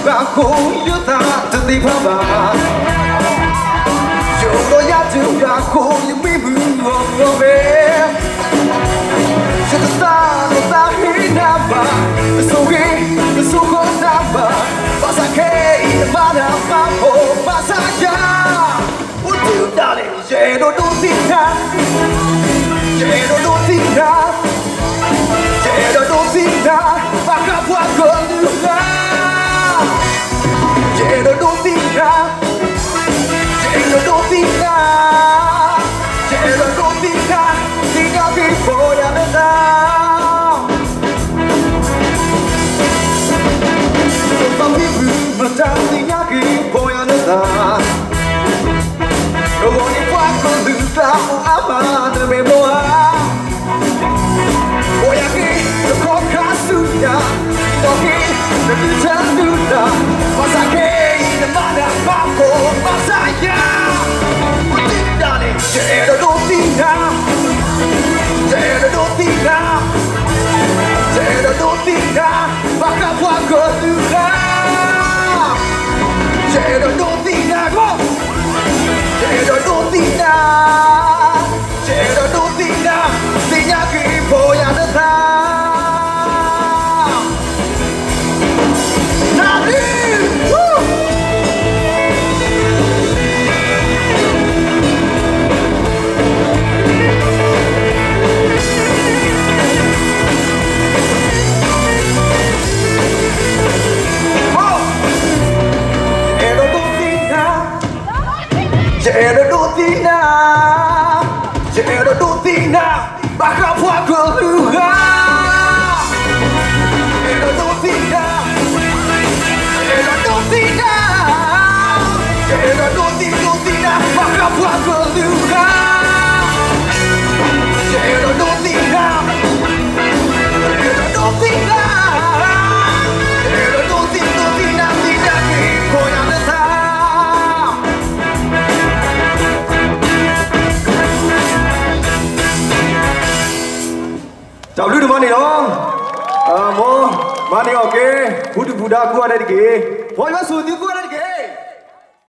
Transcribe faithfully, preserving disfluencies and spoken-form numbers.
Gakuyutha tuthibaba. Yoro yatu gakuyu mimu ogobe. Shitutano tahinaba. Sugi, sugo naba. Basake, mana, mamo, basaya. Utudale, yero dutina, yero dutina, yero dutina, bakabwa konuga. Yero dutina, yero dutina, yero dutina, tiga biboya meza. Mabibu matatinya giboya nesa. Rogoni bwako thuta amana memoa. Boya ki koka sunya, toki tutanduta. Masake ina mana bako masaya. Utindane, yero dutina, yero dutina, yero dutina. Bakabwa konuga. Yero dutina, go. Yero dutina, yero dutina, tinya giboya nesa. Nani? Woo! Yero dutina, yero dutina, yero dutina, bakabwa konuga. Yero dutina, yero dutina, yero duti-, dutina, bakabwa konuga. Yero dutina, yero dutina, yero duti-, dutina, tina, tina, tina. Taululu mani no. Amo, mani oke. Budu buda kuwa nerige. Boyo suthi ku